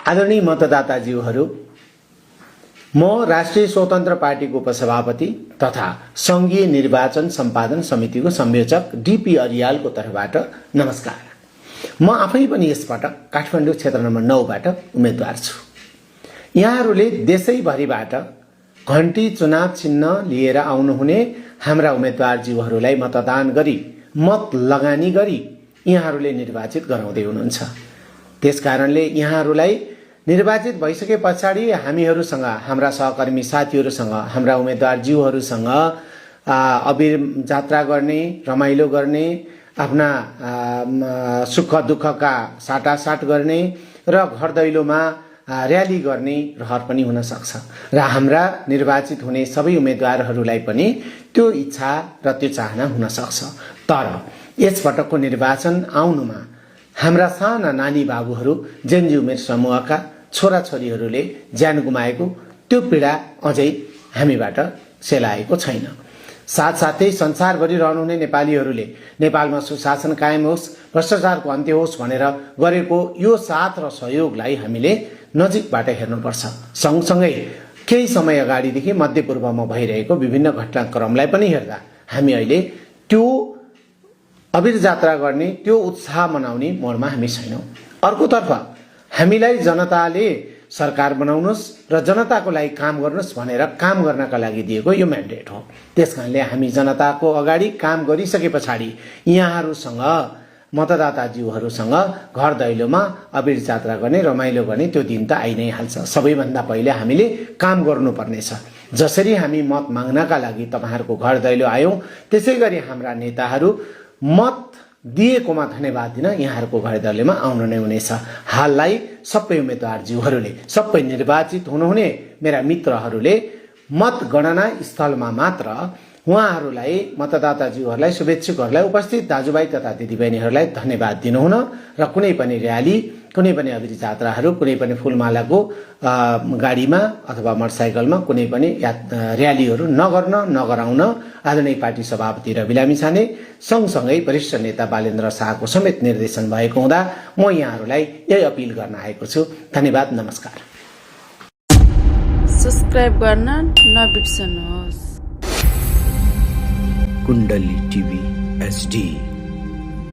आदरणीय मतदाताज्यूहरू, म राष्ट्रिय स्वतन्त्र पार्टीको उपसभापति तथा संघीय निर्वाचन सम्पादन समितिको संयोजक डीपी अरियालको तर्फबाट नमस्कार। म आफै पनि यसपटक काठमाडौँ क्षेत्र नम्बर 9 बाट उम्मेदवार छु। यहाँहरूले देशैभरिबाट घण्टी चुनाव चिन्ह लिएर आउनुहुने हाम्रा उम्मेदवारज्यूहरूलाई मतदान गरी मत लगानी गरी यहाँहरूले निर्वाचित गराउँदै हुनुहुन्छ। त्यसकारणले यहाँहरूलाई निर्वाचित भइसके पछाडि हामीहरूसँग, हाम्रा सहकर्मी साथीहरूसँग, हाम्रा उम्मेदवारज्यूहरूसँग अबिर जात्रा गर्ने, रमाइलो गर्ने, आफ्ना सुख दुःखका साटासाट गर्ने र घर दैलोमा र्याली गर्ने रहर पनि हुन सक्छ र हाम्रा निर्वाचित हुने सबै उम्मेदवारहरूलाई पनि त्यो इच्छा र त्यो चाहना हुन सक्छ। तर यसपटकको निर्वाचन आउनुमा हाम्रा साना नानी बाबुहरू, जेनजी उमेर समूहका छोराछोरीहरूले ज्यान गुमाएको त्यो पीडा अझै हामीबाट सेलाएको छैन। साथसाथै संसारभरि रहनुहुने नेपालीहरूले नेपालमा सुशासन कायम होस्, भ्रष्टाचारको अन्त्य होस् भनेर गरेको यो साथ र सहयोगलाई हामीले नजिकबाट हेर्नुपर्छ। सँगसँगै केही समय अगाडिदेखि मध्यपूर्वमा भइरहेको विभिन्न घटनाक्रमलाई पनि हेर्दा हामी अहिले त्यो अबिर जात्रा गर्ने, त्यो उत्साह मनाउने मोडमा हामी छैनौँ। अर्कोतर्फ हामीलाई जनताले सरकार बनाउनुहोस् र जनताको लागि काम गर्नुहोस् भनेर काम गर्नका लागि दिएको यो म्यान्डेट हो। त्यसकारणले हामी जनताको अगाडि काम गरिसके पछाडि यहाँहरूसँग, मतदाताज्यूहरूसँग घर दैलोमा अबिर जात्रा गर्ने, रमाइलो गर्ने त्यो दिन त आइ नै हाल्छ। सबैभन्दा पहिले हामीले काम गर्नुपर्नेछ। जसरी हामी मत माग्नका लागि तपाईहरूको घर दैलो आयौँ, त्यसै गरी हाम्रा नेताहरू मत दिएकोमा धन्यवाद दिन यहाँहरूको घर दैलोमा आउनु नै हुनेछ। हाललाई सबै उम्मेदवारज्यूहरूले, सबै निर्वाचित हुनुहुने मेरा मित्रहरूले मतगणना स्थलमा मात्र उहाँहरूलाई, मतदाताज्यूहरूलाई, शुभेच्छुकहरूलाई, उपस्थित दाजुभाइ तथा दिदीबहिनीहरूलाई धन्यवाद दिनुहुन र कुनै पनि र्याली, कुनै पनि अबिर जात्राहरू, कुनै पनि फुलमालाको गाडीमा अथवा मोटरसाइकलमा कुनै पनि र्यालीहरू नगराउन आदरणीय पार्टी सभापति रवि लामिछाने सँगसँगै वरिष्ठ नेता बालेन्द्र शाहको समेत निर्देशन भएको हुँदा म यहाँहरूलाई यही अपिल गर्न आएको छु। धन्यवाद, नमस्कार। सब्स्क्राइब गर्न नबिर्सनुहोस्। कुण्डली टिभी HD।